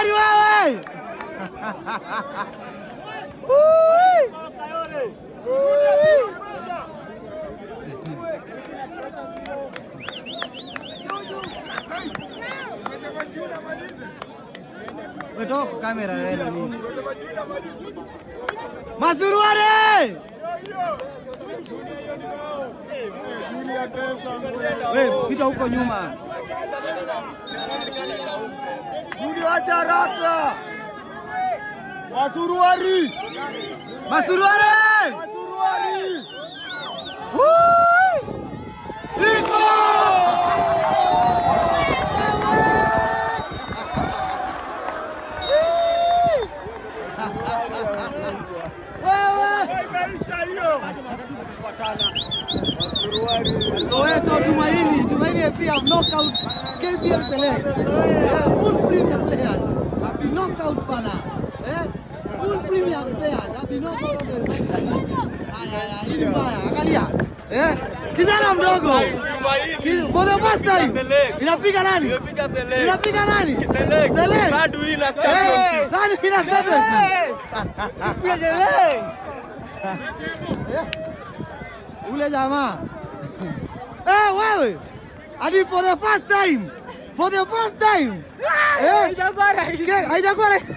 Masuruari wewe. Umetoka kwa kamera wewe nani? Masuruari! Wewe pita huko nyuma. Juni acha haraka. Masuruari! Masuruari! Masuruari! Woo! Iko! Wewe! Imeisha hiyo. Soweto Tumaini, Tumaini FC have knocked out KPL Select. Yeah, full premium players have been knocked out bana. Eh? Full premium players have been knocked out of the Master League. Haya haya, hii ni mbaya. Angalia. Eh? Kijana mdogo. For the first time. Inapiga nani? Inapiga Select. Inapiga nani? Select. Select. Third winner championship. Third winner championship. Ule jamaa. Eh, wewe. Hadi for the first time. For the first time. Eh, haijakuwa rahisi. Haijakuwa rahisi.